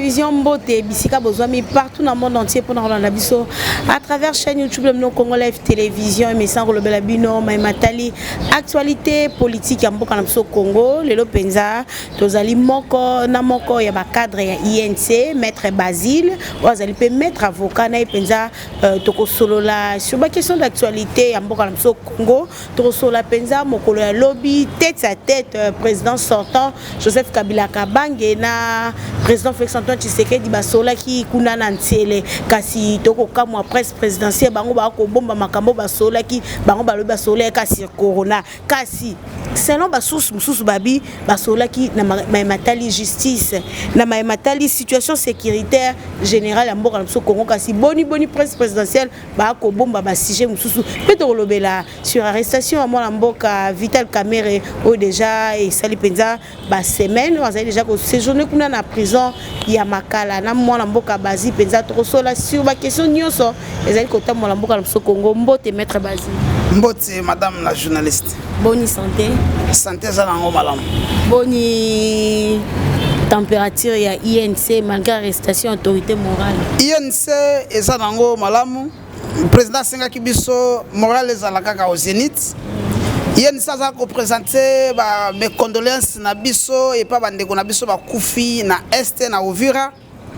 Télévision, mbote bisika bozwami partout dans le monde entier mpona kolanda biso à travers chaîne YouTube na bino Congo Live Télévision. Emesana kolobela bino maye matali actualité politique ya mboka na biso Congo. Lelo mpenza tozali moko na moko ya bacadre ya UNC, maître Basile oyo azali mpe maître avocat na ye mpenza. Tokosolola sur baquestion d'actualité ya mboka na biso Congo. Tokosolola mpenza mokolo ya lobi, tête à tête président sortant Joseph Kabila Kabange na président Félix Antoine Tshisekedi basololaki kuna na Ntsele. Kasi tokokamwa, presse présidentielle bango bakobomba makambo basololaki. Bango balobi basololaki kasi corona, kasi selon basource mosusu babi basololaki na maye matali justice, na maye matali situation sécuritaire générale ya mboka na biso Congo. Kasi boni boni presse présidentielle bakobomba basujet mosusu? Mpe tokolobela sur arrestation ya mwana mboka Vital Kamerhe oyo déjà esali mpenza basemaine oyo azali déjà koséjourne kuna na prison ya Makala. Na mwana mboka Bazi mpenza tokosola sur baquestion nyonso ezali kotambola mboka na biso Congo. Mbote, maître Bazi. Mbote, madame la journaliste. Boni santé? Santé eza nango malamu. Boni température ya UNC malgré arrestation autorité morale? UNC eza nango malamu. Président asengaki biso morale ezala kaka au zénith. UNC aza koprésente bames condoléances na biso epa bandeko na biso bakufi na Est, na Uvira.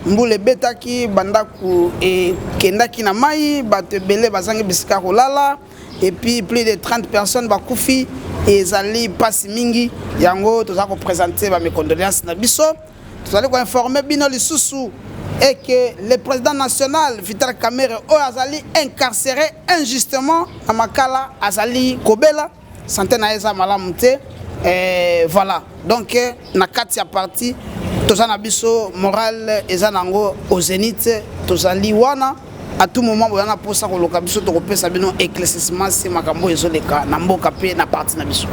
Mbula ebetaki, bandako ekendaki na mai, bato ebele bazangi bisika kolala et puis plus de 30 personnes bakufi. Ezali mpasi mingi. Yango toza koprésente bames condoléances na biso. Tozali koinforme bino lisusu et que le président national Vital Kamerhe oyo azali incarcéré injustement na Makala azali kobela, santé na ye eza malamu te. Voilà, donc na kati ya parti toza na biso morale eza nango au zénith. Tozali wana à tout moment. Boza na mposa koluka biso, tokopesa bino éclaircissement se makambo oyo ezoleka na mboka mpe na parti na biso.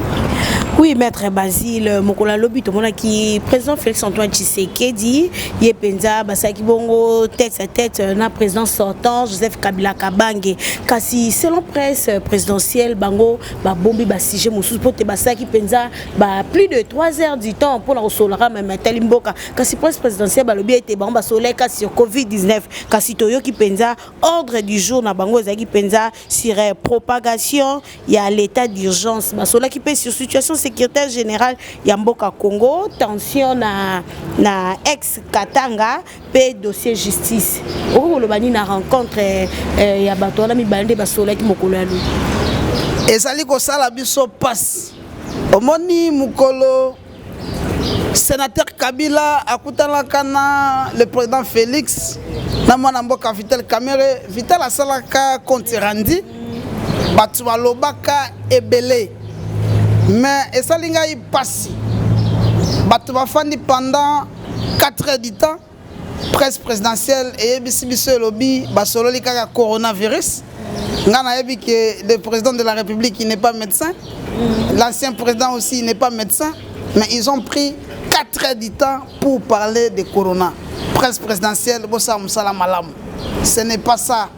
Oui, maître Basile, mokolo alobi tomonaki président Félix Antoine Tshisekedi ye mpenza basalaki bongo tête à tête na président sortant Joseph Kabila Kabange. Kasi selon presse présidentielle, bango babombi basujet mosusu mpo te basalaki mpenza ba plus de 3 heures du temps mpona kosololaka maye matali mboka. Kasi presse présidentielle balobi ete bango basololaki sur COVID-19. Kasi toyoki mpenza ordre du jour na bango ezalaki mpenza sur propagation ya l'état d'urgence. Basololaki mpe sur situation sécuritaire générale ya mboka Congo, tension na ex Katanga mpe dossier justice. Okoki koloba nini na rencontre ya bato wana mibale nde basololaki mokolo ya lobi? Ezali kosala biso mpasi. Omoni, mokolo sénateur Kabila akutanaka na le président Félix na mwana mboka Vital Kamerhe, Vital asalaka compte rendu, bato balobaka ebele. Mais esali ngai mpasi, bato bafandi pendant 4 heures du temps, presse présidentielle eyebisi biso, elobi basololi kaka coronavirus. Nga nayebi ke le président de la République, il n'est pas médecin, l'ancien président aussi, il n'est pas médecin, mais ils ont pris 4 heures du temps pour parler de corona. Presse présidentielle, bosala mosala malamu. Ce n'est pas ça.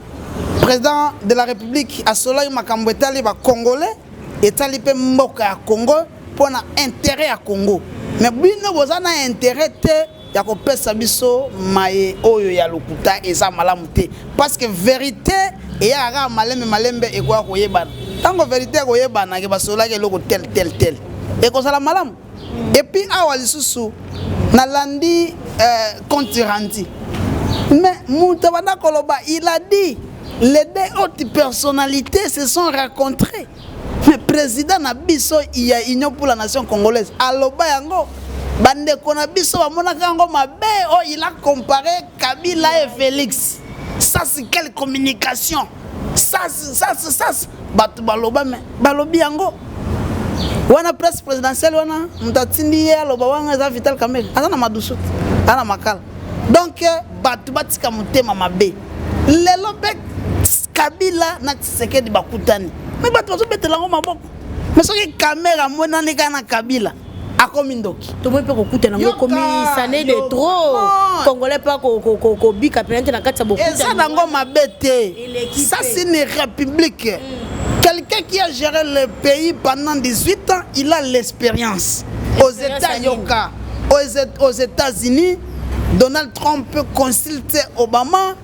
Président de la République asolaki makambo etali bacongolais, etali mpe mboka ya Congo, mpona intérêt ya Congo. Mais bino boza na intérêt te ya kopesa biso maye oyo ya lokuta. Eza malamu te, parce que vérité eyaka kaka malembe malembe, ekoya koyebana. Ntango vérité ekoyebana ke basololaki eloko tel tel tel, ekozala malamu. Et puis awa lisusu nalandi compte rendu, mais moto abanda koloba, il a dit les deux hautes personnalités se sont rencontrées. Mais président na biso ya Union pour la nation congolaise aloba yango, bandeko na biso bamonaka yango mabe. Oyo il a comparé Kabila et Félix, ça c'est quelle communication? Ça ça ça, bato baloba, mais balobi yango wana, presse présidentielle wana, moto atindi ye aloba wana eza Vital Kamerhe, aza na madusu te, aza na Makala. Donc bato batika motema mabe. Lelo mpe Kabila na Tshisekedi bakutani, mais bato bazobetela yango maboko. Mais soki Kamerhe amonani kaka na Kabila, akomi ndoki. Tomoni mpe kokutana yango ekomi sane de trop. Congolais mpe kobika pena te na kati ya Eza nango mabe te. Ça, c'est une république. Quelqu'un qui a géré le pays pendant 18 ans, il a l'expérience. Aux États, yoka, aux États-Unis, Donald Trump peut consulter Obama,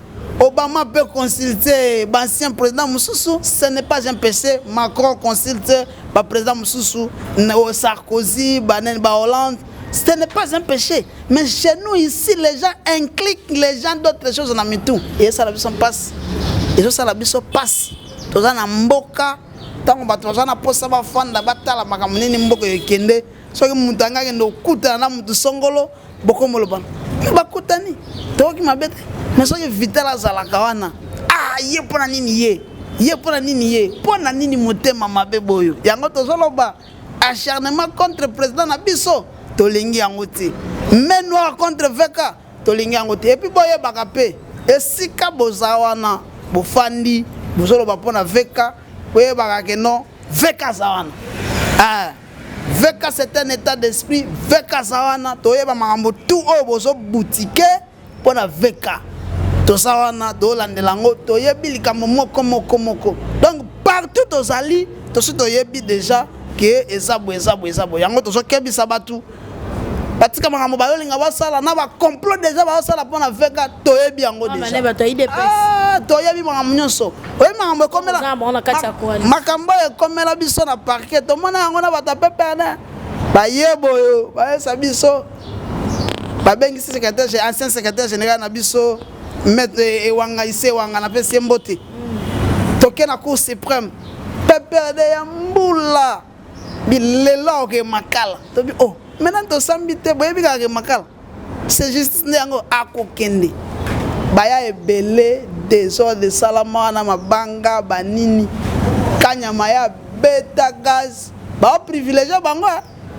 Obama peut consulter l'ancien président mosusu, ce n'est pas un péché. Macron consulte ba président mosusu, Sarkozy, banani, ba Hollande. Ce n'est pas un péché. Mais chez nous ici, les gens impliquent les gens d'autres choses na mitu. Et ça la biso passe. Et ça la biso passe. Toza na mboka ntango bato baza na posa bafanda batala makambo nini mboka ekende. Soki moto anga akende kokutana na motu songolo, bokomoloba me bakutani, tokoki mabe te. Mais soki Vital azalaka wana, ah, ye mpo na nini, ye mpo na nini, ye mpo na nini motema mabe boyo? Yango tozoloba, acharnement contre président na biso, tolingi yango te. Main noire contre VK, tolingi yango te. Et puis boyebaka mpe esika boza wana, bofandi, bozoloba mpo na VK, boyebaka ke non, VK aza wana. Ah, VK, c'est un état d'esprit. VK aza wana, toyeba makambo tu oyo bozobutike mpo na VK. Toza wana, tolandela yango, toyebi likambo moko moko moko. Donc partout tozali, tosi toyebi déjà ke eza boye, eza boye, eza boye. Yango tozokebisa bato batika makambo bayolinga basala na bacomplot déjà bazosala mpo na VK. Toyebi yango déjà, toyebi makambo nyonso. Oyebi makambo ekomela, makambo oyo ekomela biso na parquet, tomona yango na bato ya PPRD. Bayeba oyo bayesa biso, babengisi secrétaire, ancien secrétaire général na biso, maître Ewanga, ise Ewanga, napesi ye mbote. Toke na Cour suprême, PPRD ya mbula bilelo oke Makala. Tobi oh, maintenant tosambi te, boyebi kaka ke Makala, c'est justice nde yango akokende. Baya ebele, désordre esalama wana, mabanga, banini, kanyama ya beta gaz, baoprivilégie bango.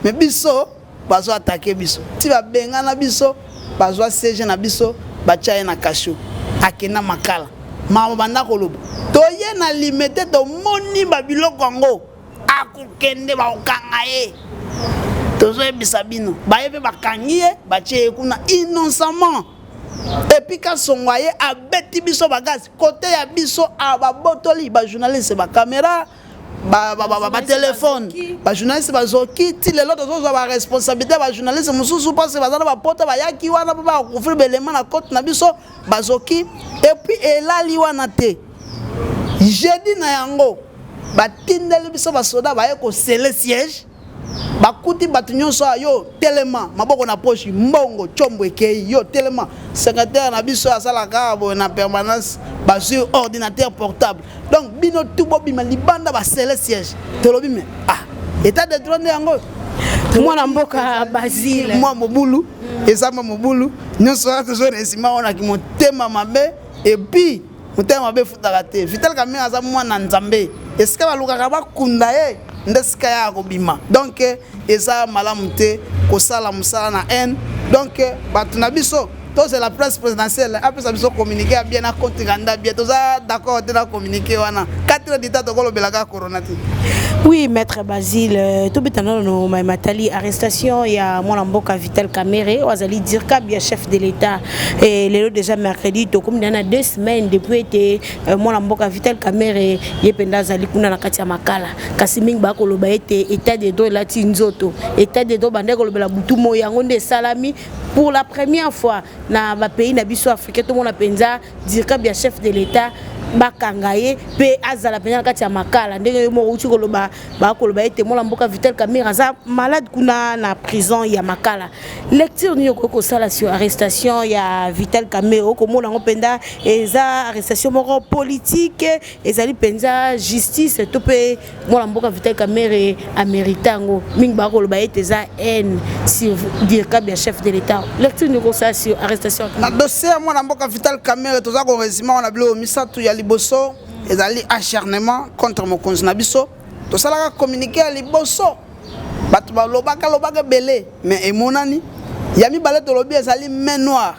Mais biso bazo attaquer biso ti babengana biso, bazwa SG na biso, batya ye na cachot, akenda Makala. Makambo banda koloba, toye na Limete, tomoni babiloko yango, akokende, bakokanga ye. Tozoyebisa bino, baye mpe bakangi ye, batie ye kuna innocemment. Et puis Kasongo aye, abeti biso bagaz kote ya biso, babotoli bajournaliste bacaméra, batelefone, bajournaliste bazoki. Ti lelo tozozwa baresponsabilité. Bajournaliste mosusu, mpasi baza na bapota, bayaki wana mpo bakofri belema na kote na biso, bazoki. Et puis elali wana te, jeudi na yango batindeli biso basoda, baye kosceller siège, bakuti bato nyonso. Yo telema, maboko na poche, mbongo tiombo ekei. Yo telema. Secrétaire na biso asalaka boye na permanence, bazwi ordinateur portable. Donc bino tu bobima libanda, basceller siège. Tolobi me ah, état de droit nde yango. Mwana mboka Basile. Mwa mobulu eza, mwa mobulu nyonso wana tozona nsima wanaki motema mabe. Et puis motema mabe efutaka te. Vital Kamerhe aza mwana Nzambe, esika balukaka bakunda ye nde esika ya kobima. Donc eza malamu te kosala mosala na haine. Donc bato na biso, tozela place présidentielle apesa biso communiqué ya bien na compte rendu bien. Toza d'accord te na communiqué wana. 4 heures du temps tokolobelaka corona te. Oui, maître Basile, tobeta nano matali arrestation ya mwana mboka Vital Kamerhe oyo azali dircab ya chef de l'État. Lelo déjà mercredi, tokomi na 2 semaines depuis ete mwana mboka Vital Kamerhe ye mpenza azali kuna na kati ya Makala. Kasi mingi bakoloba ete état de droit elati nzoto. État de droit bandeki kolobela butu moi, yango nde esalami. Pour la première fois na bapays na biso africain, tomona mpenza dircab ya chef de l'État bakanga ye mpe azala mpenza na kati ya Makala. Ndenge yo moko outi koloba, bakoloba ete mwana mboka Vital Kamerhe aza malade kuna na prison ya Makala. Lecture nini okoki kosala sur arrestation ya Vital Kamerhe? Okomona yango mpenza eza arrestation moko politique, ezali mpenza justice, to mpe mwana mboka Vital Kamerhe amérite yango? Mingi bakoloba ete eza haine sur dircab ya chef de l'État. Lecture nini okosala sur arrestation? Na dossier ya mwana mboka Vital Kamerhe, toza korésumer wana biloko misato. Ya liboso ezali acharnement contre mokonzi na biso. Tosalaka communiqué ya liboso, bato balobaka lobaka ebele, mais emonani. Ya mibale tolobi ezali main noire.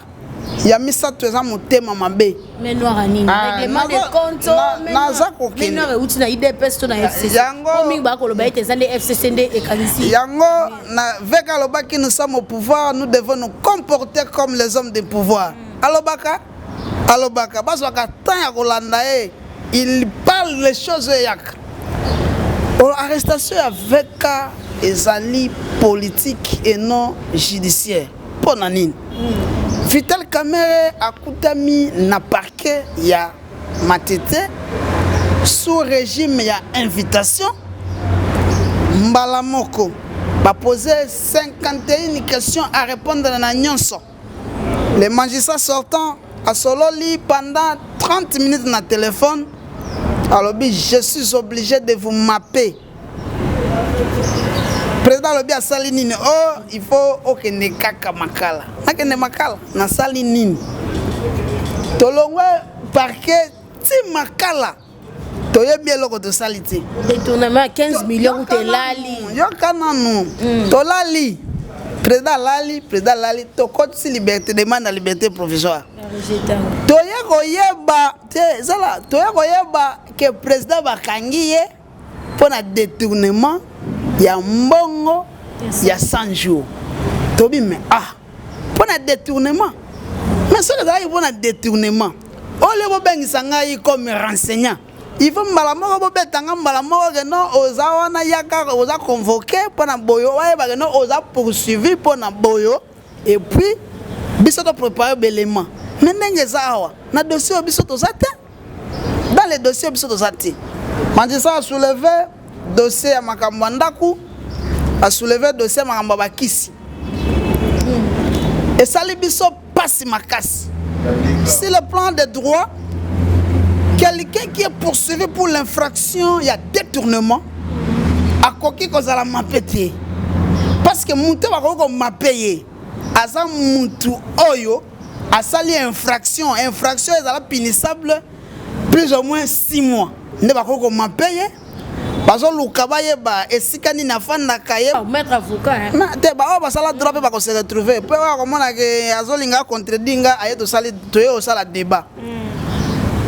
Ya misato eza motema mabe. Main noire nini? Règlement de compte? Naza kokende. Euti na UDPS to na FCC? Yango mingi bakoloba ete eza nde FCC nde ekanisi. Yango na VK alobaki: "Nous sommes au pouvoir, nous devons nous comporter comme les hommes de pouvoir." Alobaka, alobaka, bazwaka temps ya kolanda ye, il parle les choses eyaka. Arrestation ya VK ezali politique et non judiciaire. Mpo na nini? Vital Kamerhe akutami na parquet ya Matete sous régime ya invitation. Mbala moko bapose 51 questions à répondre na nyonso. Le magistrat sortant asololi pendant 30 minutes na téléphone, alobi: "Je suis obligé de vous mapper." Président alobi: "Asali nini?" "Oh, il faut okende kaka Makala." "Nakende Makala, nasali nini?" Tolongwe parquet ti Makala, toyebi eloko tosali te. Détournement ya 15 millions kuta elali. Yoka nanu. Tolali, président alali, président alali, tokotisi liberté, demande ya liberté provisoire. Toye koyeba te, ezala toye koyeba ke président bakangi ye mpo na détournement ya mbongo ya 100 jours. Tobi: "Mais ah, mpo na détournement?" Mais soki ezalaki mpo na détournement, oyo bobengisa ngai comme renseignant, il faut mbala moko bobetanga mbala moko ke non, oza wana, yaka, oza convoqué mpo na boyo, bayeba ke non, oza poursuivi mpo na boyo, et puis biso toprépare belema. Mais ndenge eza awa na dossier oyo, biso toza te dans le dossier, biso toza te. Magistrat asoulevé dossier ya makambo ya ndako, asoulevé dossier ya makambo ya bakisi. Esali biso pasi makasi. Sur le plan de droit, quelqu'un qui est poursuivi pour l'infraction ya détournement akoki kozala mappé te, parce que moto bakoki komapper ye aza mutu oyo asali infraction. Infraction ezala punissable plus ou moins 6 mois nde bakoki komapper ye. Bazoluka bayeba esika nini afandaka ye. Maître avocat, hein? Te, baoyo basala droit mpe bakose retrouver mpe oyo akomona ke azolinga acontredire nga, aye, tosali, toye kosala débat.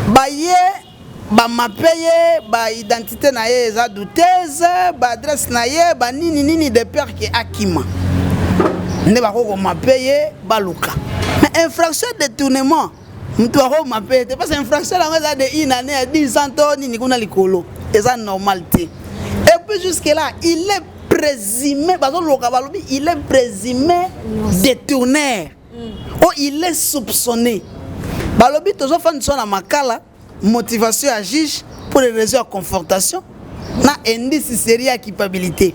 Baye bamapper ye, baidentité na ye eza douteuse, baadresse na ye, banini nini, de peur ke akima nde bakoki komapper ye, baluka. Mais infraction détournement, moto akomapper ye te, parce que infraction yango eza de une année ya 10 ans to nini kuna likolo, eza normal te. Et puis jusque là il est présumé, bazoluka, balobi il est présumé détourneur ou il est soupçonné. Balobi tozofandisa na Makala, motivation ya juge pour les raisons ya confortation na indice sérieux ya culpabilité.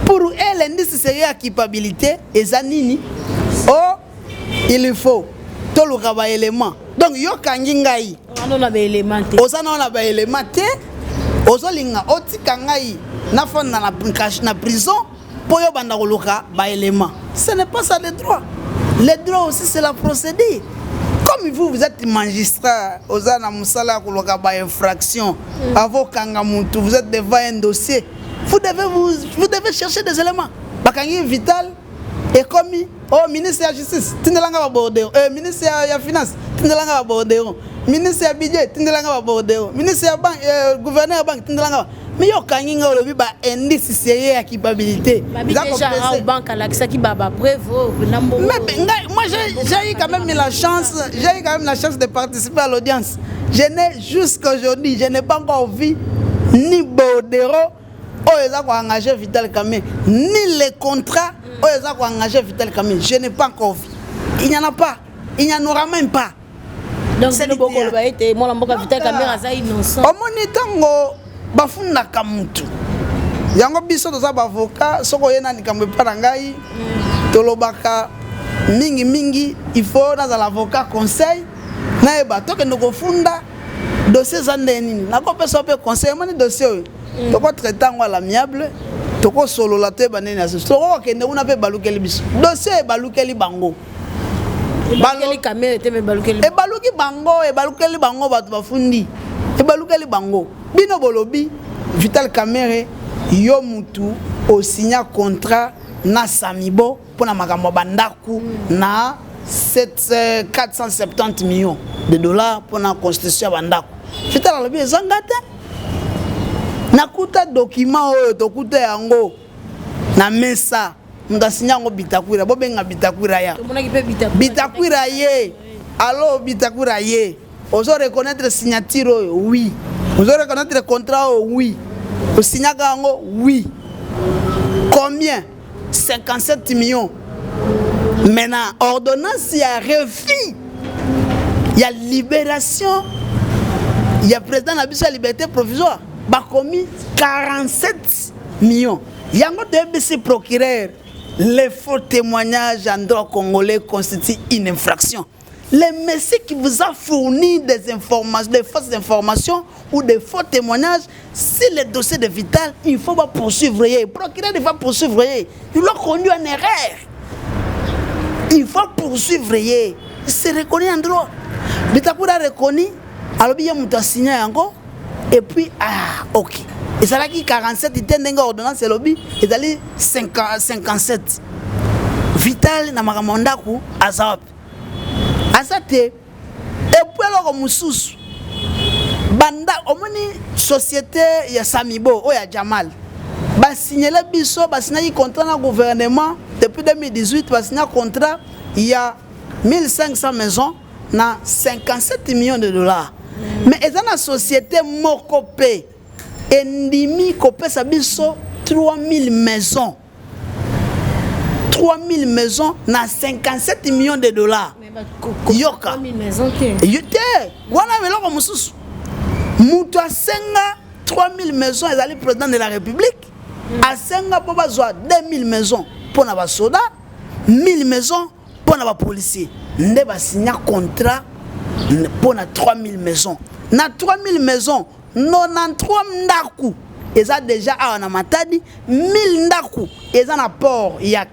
Pour elle, indice sérieux ya culpabilité eza nini? O il faut toluka baélément. Donc yokangi ngai. Wana na baélément te. Oza nao na baélément te, ozolinga otika ngai nafanda na prison mpo yo banda koluka baélément. Ce n'est pas ça le droit. Le droit aussi, c'est la procédure. Comme vous, vous êtes magistrat, oza na mosala ya koluka bainfraction avant okanga mutu. Vous êtes devant un dossier, vous devez chercher des éléments. Bakangi Vital, ekomi oh, ministre ya Justice, tindelanga babordereau, ministre ya Finance, tindelanga babordereau, ministre ya Budget, tindelanga babordereau, ministre ya Banque, gouverneur ya banque, tindelanga. Mais yo okangi nga, olobi baindice sérieux ya culpabilité. Babi déjà banque alakisaki bapreuve na mbongo. Mais ngai, moi j'ai eu quand même la chance, j'ai eu quand même la chance de participer à l'audience. Je n'ai jusqu'aujourd'hui, je n'ai pas encore vu ni bordereau oyo eza koengage Vital Kamerhe, ni le contrat oyo eza koengage Vital Kamerhe. Je n'ai pas encore vu, il n'y en a pas, il n'y en aura même pas. Donc bino bokoloba ete mwana mboka Vital Kamerhe aza innocent? Omoni, ntango bafundaka mutu yango, biso toza baavocat, soki oye na likambo epa na ngai, tolobaka mingimingi, il faut nazala avocat conseil, nayeba tokende kofunda dossier eza nde nini. Nakopesa mpe conseil: omoni dossier oyo, tokotraite yango à l'amiable, tokosolola, toyeba nini ya susu. Tokokokende kuna mpe ebalukeli biso, dossier ebalukeli bango. Ebalukeli Kamerhe te, me ebalukeli Ebaluki bango, ebalukeli bango, bato bafundi, ebalukeli bango. Bino bolobi Vital Kamerhe, yo mutu osinya contrat na Samibo mpona makambo ya bandako na 7, 470 millions de dollars mpona constitution ya bandako. Vital alobi: "Ezanga te, nakuta document oyo, tokuta yango na mesa, moto asinya yango Bitakwira, bobenga Bitakwira ya." Tomonaki mpe Bitakwira. Bitakwira ye alo, Bitakwira ye, ozo reconnaître signature oyo? Oui. Ozo reconnaître contrat oyo? Oui. Osignaka yango? Oui. Combien? 57 millions. Maintenant, ordonnance ya refus ya libération ya président na biso ya liberté provisoire, bakomi 47 millions. Yango toyebisi procureur, les faux témoignages en droit congolais constituent une infraction. Le monsieur qui vous a fourni des informations, des fausses informations ou des faux témoignages, si le dossier de Vital, il faut pas poursuivre. Le procureur, il va poursuivre. Il l'a conduit en erreur. Il faut poursuivre. C'est reconnu en droit. Bitakwira reconnu, alors il y a un signé encore. Et puis, ah, ok. Et ça là qui 47, il y a ordonnance, elobi, et 57. Vital, na makambo ndako, aza wapi? Aza te. Et puis eloko mosusu, banda omoni société ya Samibo oyo ya Jamal, basignele biso, basignaki contrat na gouvernement depuis 2018, basigna contrat ya 1500 maisons na 57 millions de dollars. Mais eza na société moko mpe endimi kopesa biso 3000 maisons, 3000 maisons na 57 millions de dollars. Yoka te, wana eloko mosusu. Moto asenga 3000 maisons ezali président de la République. Asenga mpo bazwa 2000 maisons mpo na basoda, 1000 maisons mpo na bapolicier. Nde basinya contrat mpo na 3000 maisons. Na 3000 maisons, 93 ndako eza déjà awa na Matadi, 1000 ndako eza na port ya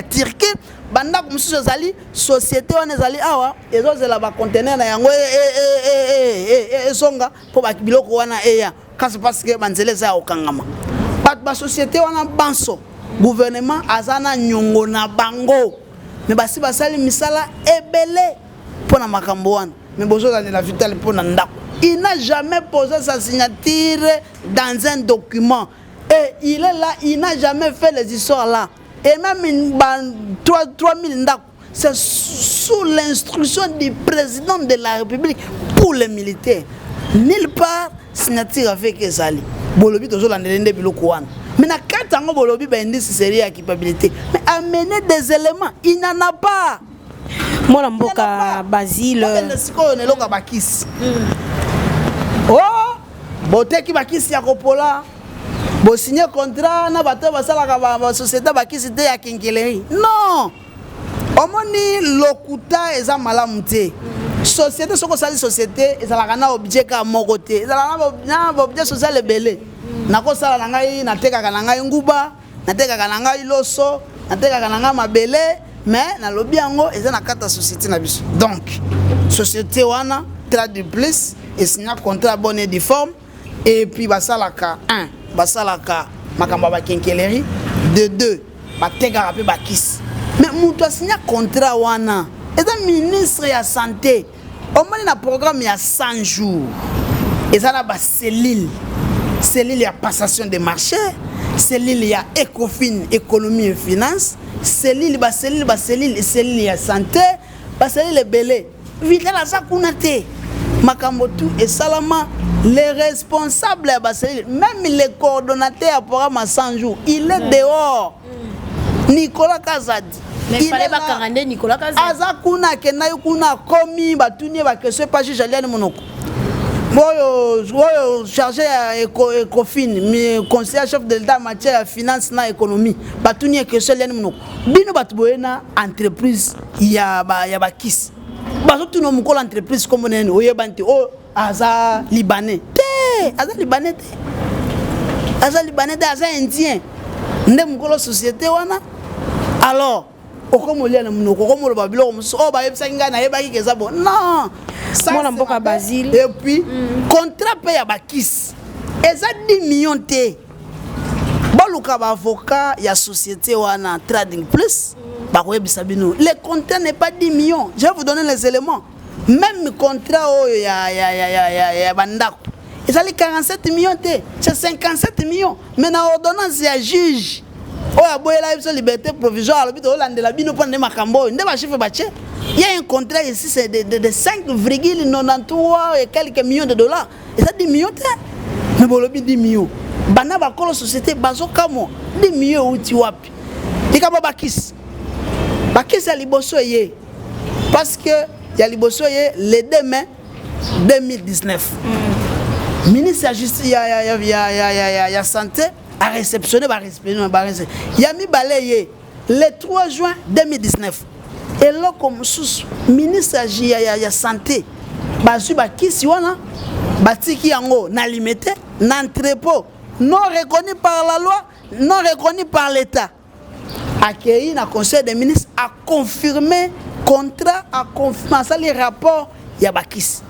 Turquie. Bandako mosusu ezali société wana ezali awa, ezozela baconteneur na yango ezonga mpo biloko wana eya. Kasi parce que banzela eza ya kokangama, bato basociété wana banso, gouvernement aza na nyongo na bango. Me basi basali misala ebele mpo na makambo wana. Me bozolandela Vital mpo na ndako. Il n'a jamais posé sa signature dans un document et il est là, il n'a jamais fait les histoires là. Et même 3000 ndako, c'est sous l'instruction du président de la République pour les militaires. Nulle part signature avec ezali. Bolobi tozolandela nde biloko wana. Mais na kati yango, bolobi baindice sérieux ya culpabilité, mais amener des éléments, il n'en a pas. Mwana mboka Basile. Okende sikoyo na eloko ya bakisi. O boteki bakisi ya kopola, bosinye contrat na bato oyo basalaka basociété bakisi te ya quincaillerie. Non, omoni, lokuta eza malamu te. Société, soki osali société, ezalaka na objet kaka moko te, ezalaka na baobjet social ebele. Nakosala na ngai, natekaka na ngai nguba, natekaka na ngai loso, natekaka na ngai mabele, mais nalobi yango eza na kati ya société na biso. Donc société wana Trade Plus esigna contrat bonne et due forme. Et puis basalaka 1, basalaka makambo ya baquincaillerie, de 2, batekaka mpe bakisi. Mais moto asigna contrat wana eza ministre ya Santé. Omoni, na programme ya 100 jours, eza na bacellule: cellule ya passation de marché, cellule ya Ecofin, économie et finance, cellule, bacellule, bacellule, cellule ya santé, bacellule ebele. Vital aza kuna te. Makambo tu esalama, les responsables ya bacellule, même le coordonnateur ya programme ya 100 jours, il est dehors, Nicolas Kazadi. Mais fallait bakanga nde Nicolas Kazadi. Aza kuna, akendaki kuna, akomi, batuni ye baquestion epa juge, aliani monoko. Oyo chargé ya Ecofin, conseiller chef de l'État en matière ya finance na économie, batuni ye question, aliani monoko. Bino bato boye na entreprise ya bakisi, bazotuna mokolo entreprise kombo nini, oyebani te. Oyo aza Libanais te, aza Libanais te, aza Libanais te, aza Indien nde mokolo société wana. Alors okomolia na monoko, okomoloba biloko mosusu oyo bayebisaki ngai, nayebaki ke eza bon. Non. Mwana mboka Basile. Et puis contrat mpe ya bakisi eza 10 millions te. Boluka baavocat ya société wana Trading Plus, bakoyebisa bino le contrat n'est pas 10 millions. Je vais vous donner les éléments. Même contrat oyo ya bandako ezali 47 millions te, c'est 57 millions. Mais na ordonnance ya juge oyo aboyela biso liberté provisoire, alobi tozolandela bino mpo nde makambo oyo nde bachiffre batie. Il y a un contrat ici, c'est de 5,93 et quelques millions de dollars. Et ça 10 millions te. Mais bolobi 10 millions. Bana bakolo société bazokamwa, 10 millions euti wapi? Likambo bakisi. Bakisi ya liboso eye, parce que ya liboso ye le 2 mai 2019, ministre ya justice, ya santé aréceptionné, baréceptionné. Ya mibale ye le 3 juin 2019. Eloko mosusu, ministre ya santé bazwi bakisi wana, batiki yango na Limete, na entrepôt non reconnu par la loi, non reconnu par l'État. Akei na conseil des ministres, aconfirme contrat, aconfirme, asali rapport ya bakisi.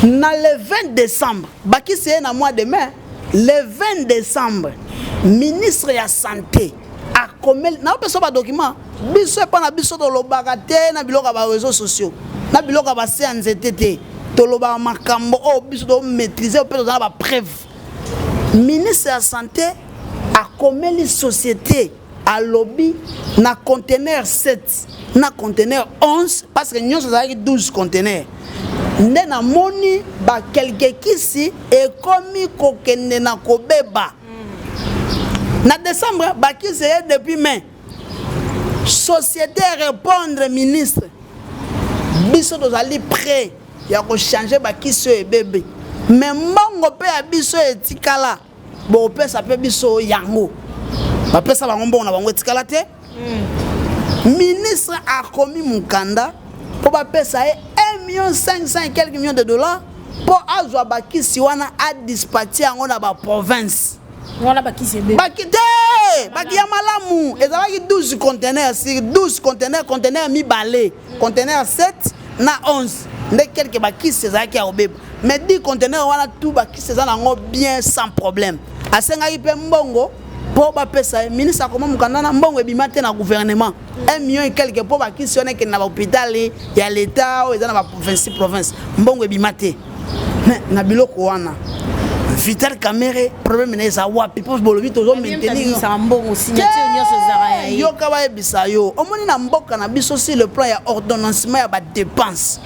Na le 20 décembre, bakisi ye na mois de mai, le 20 décembre, ministre ya santé akomeli. Naopesa badocument. Biso epa na biso, tolobaka te na biloko ya baréseaux sociaux, na biloko ya base ya nzete te. Tolobaka makambo oyo biso tomaîtrise mpe toza na bapreuve. Ministre ya santé akomeli société, alobi na conteneur 7 na conteneur 11, parce que nyonso ezalaki 12 conteneur, nde namoni baquelques kisi ekomi kokende na kobeba. Na décembre, bakisi eye depuis mai. Société répondre ministre: biso tozali prêt ya kochange bakisi oyo ebebe, mais mbongo mpe ya biso etikala, bokopesa mpe biso yango. Bapesa bango mbongo na bango etikala te. Ministre akomi mokanda mpo bapesa ye 1 million 500 et quelques millions de dollars mpo azwa bakisi wana, adispatche yango na baprovince. Wana bakisi ebele. Baki te, baki ya malamu ezalaki 12 conteneur sur 12 conteneur, conteneur mibale, conteneur 7 na 11 nde quelque bakisi ezalaki ya kobeba, mais 10 conteneur wana tout bakisi eza nango bien, sans problème. Asengaki mpe mbongo mpo bapesa ye. Ministre akoma mokanda na mbongo ebima te na gouvernement, 1 million et quelque, mpo bakisi wana ekende na bahôpital ya l'État oyo eza na ba 26 province. Mbongo ebima te. Mais na biloko wana, Vital Kamerhe, problème na eza wapi? Mpo bolobi tozomaintenir mbongo, signature nyonso ezalaka ya ye. Yoka, bayebisa yo, omoni na mboka na biso, sur le plan ya ordonnancement ya badépense,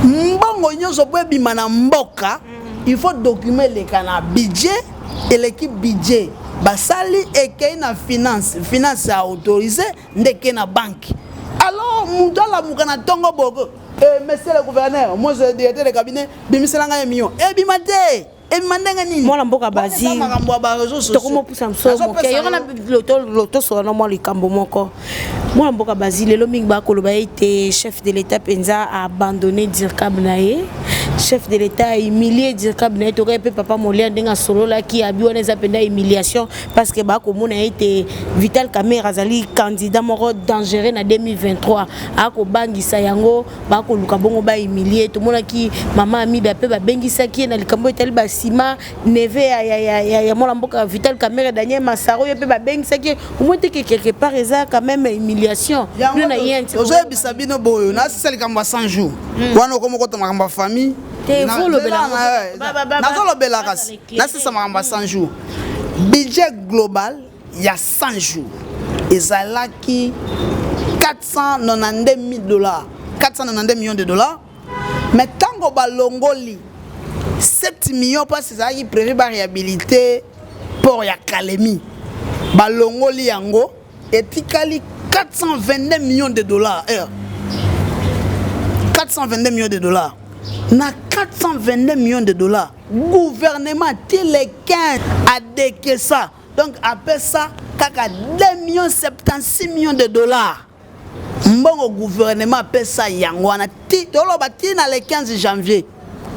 mbongo nyonso mpo ebima na mboka, il faut document eleka na budget. Eleki budget, basali, ekei na finance, finance ya autorisé, nde ekei na banque. Alors moto alamuka na ntongo boko: eh, monsieur le gouverneur, moi je directeur de cabinet, bimisela ngai million. Ebima te, ebima ndenge nini? Mwana mboka Basile, makambo ya baréseaux sociaux. Tokomopusa moso moke yoko na tosola na mwa likambo moko. Mwana mboka Basile, lelo mingi bakoloba ete chef de l'État mpenza abandonné dircab na ye, chef de l'État humilie dircab na ye. Tokai mpe papa Molia ndenge asololaki, abi wana eza mpenza humiliation, parce que bakomona ete Vital Kamerhe azali candidat moko dangereux na 2023, akobangisa yango, bakoluka bongo bahumilie. Tomonaki mama Amida mpe babengisaki ye na likambo etali basima neve ya mwana mboka Vital Kamerhe, Daniel Masaro, oyo mpe babengisaki ye. Omoi te ke quelque part eza quand même humiliation bino na ye? Tozoyebisa bino boyo, nasisa likambo ya 100 jours wana, okoma okota makambo ya famille. Nazolobela kasi nasisa makambo ya 100 jours. Budget global ya 100 jours ezalaki 492 000 dollars, 492 millions de dollars. Mais ntango balongoli 7 millions, mpasi ezalaki prévu baréhabilité port ya Kalemi, balongoli yango, etikali 422 millions de dollars. 422 millions de dollars. Na 422 millions de dollars, gouvernement ti le 15 adekesa, donc apesa kaka 2 millions 76 millions de dollars. Mbongo gouvernement apesa yango wana, ti toloba ti na le 15 janvier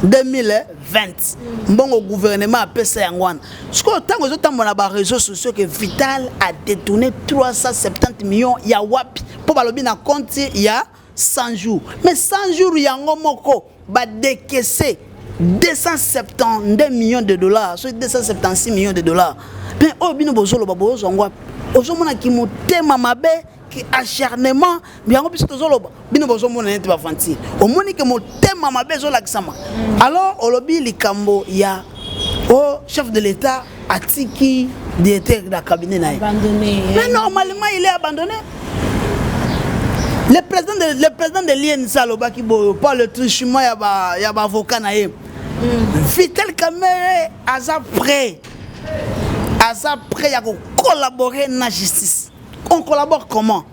2020, mbongo gouvernement apesa yango wana. Sikoyo ntango ezotambola na baréseaux sociaux ke Vital a détourné 370 millions, ya wapi? Mpo balobi na compte ya 100 jours, mais 100 jours yango moko badekese 272 millions de dollars, soki 276 millions de dollars. Mpe oyo bino bozoloba, bozozwa yango wapi? Ozomonaki motema mabe, ki acharnement yango. Biso tozoloba, bino bozomona neti baventure. Omoni ke motema mabe ezolakisama. Alors olobi likambo ya o chef de l'État atiki directeur na cabinet na ye, mais normalement il est abandonné. Le président de l'INC alobaki boyo par le truchement ya baavocat na ye. Vital Kamerhe aza prêt ya kocollaborer na justice. On collabore comment?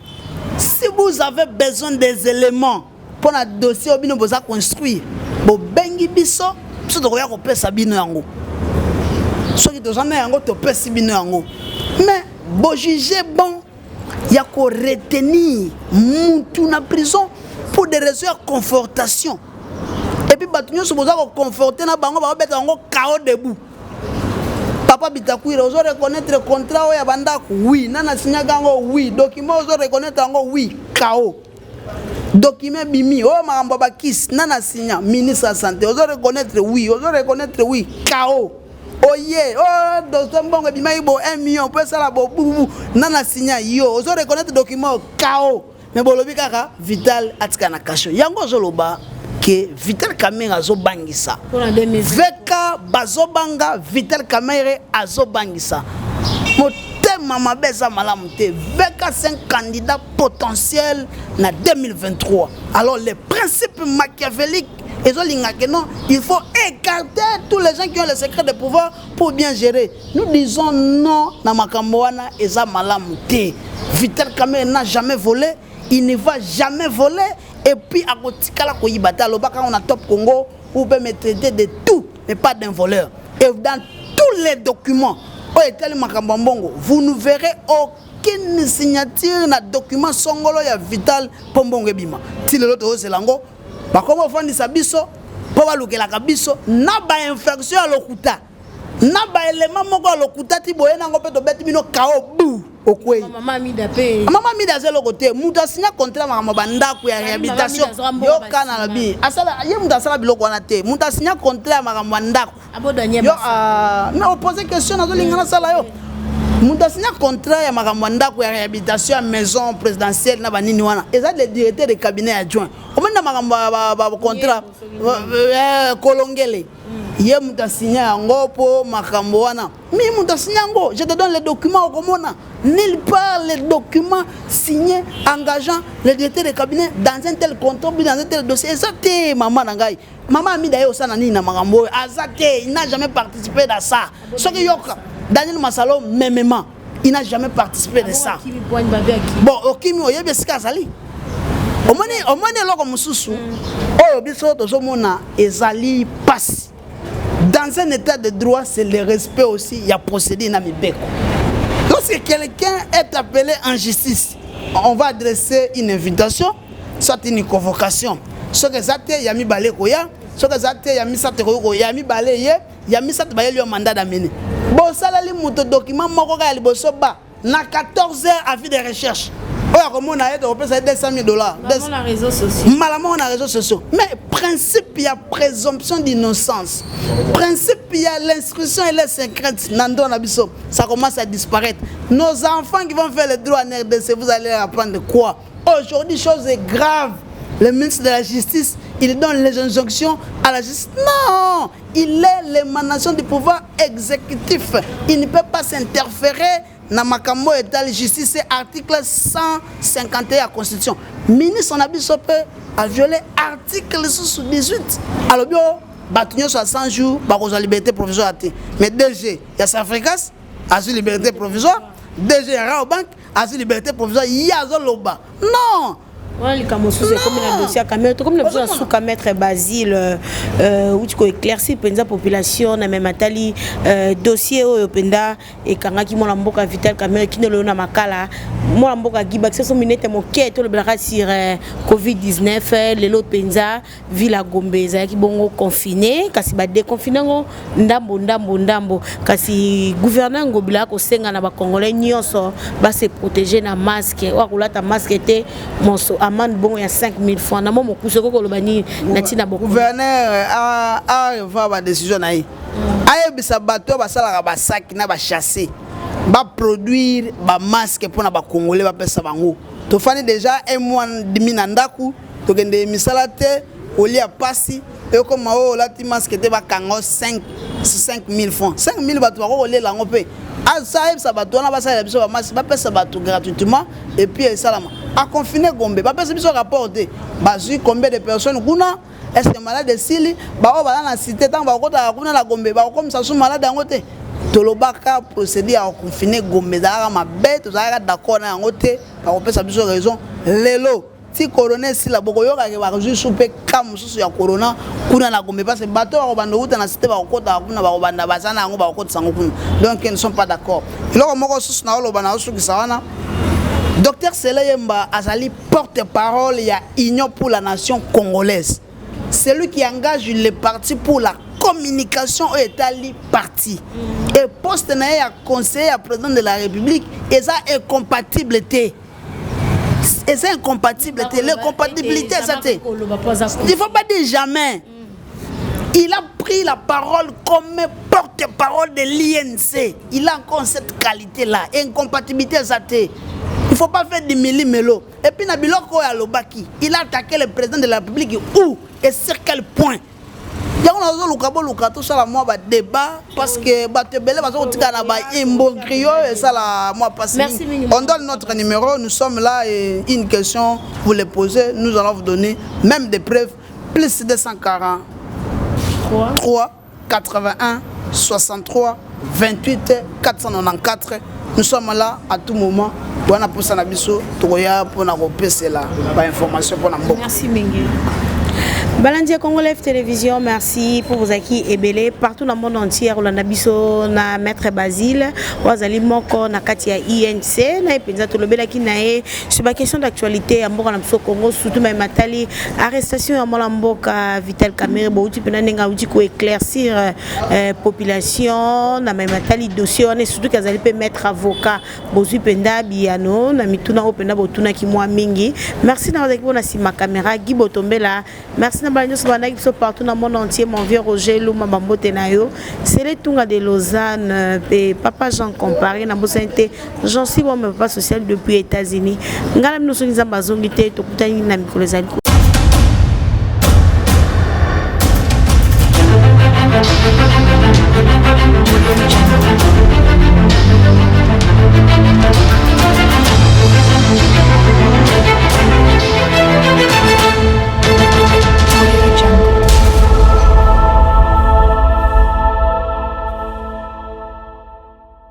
Si vous avez besoin des éléments mpo na dossier oyo bino boza construire, bobengi biso, biso tokoya kopesa bino yango. Soki toza na yango, topesi bino yango. Mais bojuge bon ya koretenir mutu na prison pour des raisons ya confortation, et puis bato nyonso boza koconforte na bango, bakobeta bango kao debout. Papa Bitakwira, ozo reconnaître contrat oyo ya bandako? Oui. Nani asignaka yango? Oui. Document, ozo reconnaître yango? Oui. Kao document ebimi oyo, makambo ya bakisi, nani asigna? Ministre ya Santé. Ozo reconnaître? Oui. Ozo reconnaître? Oui. Kao oye oyo dossier mbongo ebimaki bo 1 million mpo esala bobubu, nani asigna? Yo ozo reconnaître document oyo? Kao. Mais bolobi kaka Vital atika na cachot. Yango ozoloba ke Vital Kamerhe azobangisa. VK bazobanga, Vital Kamerhe azobangisa. Motema mabe eza malamu te. VK, c'est un candidat potentiel na 2023. Alors le principe machiavélique ezolinga ke non, il faut écarter tous les gens qui ont le secret de pouvoir pour bien gérer. Nous disons non na makambo wana, eza malamu te. Vital Kamerhe n'a jamais volé, il ne va jamais voler, et puis akotikala koyiba te. Alobaka ngo na Top Congo: "Vous pouvez me traiter de tout, mais pas d'un voleur." Et dans tous les documents oyo etali makambo ya mbongo, vous ne verrez aucune signature na document songolo ya Vital mpo mbongo ebima. Ti lelo tozozela yango. Bakoma ofandisa biso mpo balukelaka biso na bainfraction ya lokuta, na baelema moko ya lokuta. Ti boye nango mpe tobeti bino kao bu okwei. Mama Amida mpe. Mama Amida aza eloko te. Moto asinya contrat, makambo bandako ya réhabilitation, yoka na lobi, asala ye moto asala biloko wana te. Moto asinya contrat ya makambo ya ndako yo, mais opose question, nazolinga nasala yo. Moto asinya contrat ya makambo ya ndako ya réhabilitation ya maison présidentielle na banini wana, eza le directeur de cabinet adjoint. Omoni na makambo ya bacontrat, Kolongele, ye moto asinya yango mpo makambo wana. Mi moto asinya yango, je te donne les documents, okomona nulle part les documents signés engageant le directeur de cabinet dans un tel contrat, dans un tel dossier. Eza te. Mama na ngai, mama Amida, ye osala nini na makambo oyo? Aza te, il n'a jamais participé dans ça. Soki yoka Daniel Masalo, memema, il n'a jamais participé de ça. Bon, okimi, oyebi esika azali. Omoni, omoni eloko mosusu oyo biso tozomona ezali pasi. Dans un état de droit, c'est le respect aussi ya procédure na mibeko. Lorsque quelqu'un est appelé en justice, on va adresser une invitation, soit une convocation. Soki eza te, ya mibale koya. Soki eza te, ya misato ekoki koya. Ya mibale ye, ya misato bayeli yo mandat d'amener. Bosaleli moto document moko kaka ya liboso ba na 14 heures, avis de recherche oyo akomona ye, tokopesa ye 200 000 $. Mbala moko na réseaux sociaux. Mais principe ya présomption d'innocence, principe ya l'instruction et les secrètes na ndo na biso, ça commence à disparaître. Nos enfants qui vont faire le droit en RDC, vous allez apprendre quoi aujourd'hui? Chose grave, le ministre de la Justice, il donne les injonctions à la justice. Non, il est l'émanation du pouvoir exécutif, il ne peut pas s'interférer na makambo etali justice, article 151 ya Constitution. Ministre na biso mpe aviole article lisusu 18. Alobi o bato nyonso ya 100 jours bakozwa liberté provisoire te. Mais DG ya Safricas azwi liberté provisoire, DG ya Rawbank azwi liberté provisoire, ye azoloba non. Wana likambo mosusu ekomi na dossier ya Kamerhe. Tokomi na biso na suka. Maître Basile, uti koéclaircir mpenza population na meme atali dossier oyo mpenza ekangaki mwana mboka Vital Kamerhe kino lelo na Makala. Mwana mboka Gibakisa, so minete moke, tolobelaka sur COVID-19. Lelo mpenza ville ya Gombe ezalaki bongo confiné, kasi badéconfine yango ndambo ndambo ndambo. Kasi gouverneur Ngobila akosenga na bacongolais nyonso base protéger na masque. Oyo akolata masque te, moso amende bongo ya 5000 francs. Na mo mokusu, okoki koloba nini na ntina? Gouverneur arevoir badécision na ye, ayebisa bato oyo basalaka basaki na bachasse baproduire bamasque mpona bacongolais, bapesa bango. Tofandi déjà un mois demi na ndako, tokende misala te, kolia pasi. Ekoma oyo olati masque te, bakanga 5000 francs. 5000, bato bako kolela yango mpe. Ayebisa bato wana basalela biso bamasque, bapesa bato gratuitement, et puis esalama. Aconfine Gombe, bapesa biso rapport te. Bazwi combien de personnes kuna? Est ce que malade esili? Baoyo baza na cité, ntango bakokotaka kuna na Gombe, bakokomisa su malade yango te? Tolobaka procédure ya koconfine Gombe ezalaka mabe, tozalaka d'accord na yango te. Bakopesa biso raison. Lelo ti corona esila, bokoyoka ke bazwi su mpe ka mosusu ya corona kuna na Gombe, parce bato bakobanda outa na cité, bakokotaka kuna, bakobanda baza na yango, bakokotisa yango kuna. Donc nous ne sommes pas d'accord. Eloko moko susu na oloba na osukisa wana, Docteur Sele Yemba azali porte-parole ya Union pour la nation congolaise, celui qui engage le parti pour la communication oyo etali parti. Et poste na ye ya conseiller ya président de la République eza incompatible te, eza incompatible te. L'incompatibilité eza te, il faut pas dire jamais. Il a pris la parole comme porte-parole de l'UNC, il a encore cette qualité là. Incompatibilité eza te, il faut pas faire du mili-melo. Et puis na biloko oyo alobaki, il a attaqué le président de la République où et sur quel point? Yango nazoluka, boluka tosala mwa badébat, parce que bato ebele baza kotikala na baimbroglio, esala mwa pasi. On donne notre numéro, nous sommes là et une question, vous les posez, nous allons vous donner même des preuves. Plus 240 3 81 63 28 494. Nous sommes là à tout moment. Wana mposa na biso, tokoya mpona kopesela bainformation mpona mboka. Merci mingi. Balandi ya Congo Live Télévision, merci pour vos acquis ebele partout dans le monde entier. Rolanda biso na Maître Basile, wazali moko na kati ya UNC, na epenza tolobelaki na ye sur ba question d'actualité ya mboka na biso Congo, surtout ma matali arrestation ya mwana mboka Vital Kamerhe. Bouti pena ndenge auti ko éclaircir population na ma matali dossier wana, surtout kazali pe maître avocat. Bozwi mpenza biyano na mituna oyo mpenza botunaki mwa mingi. Merci na bazalaki mpona nsima caméra, Guy Botombela. Merci na bala nyonso bandaki biso partout na monde entier. Mon vieux Roger Luma, bambote na yo. Sele Tunga de Lausanne mpe papa Jean Comparé na bosani te, Jean Sibome, papa social depuis États-Unis. Ngai na bino, soki Nzambe azongi te, tokutani na mikolo ezali.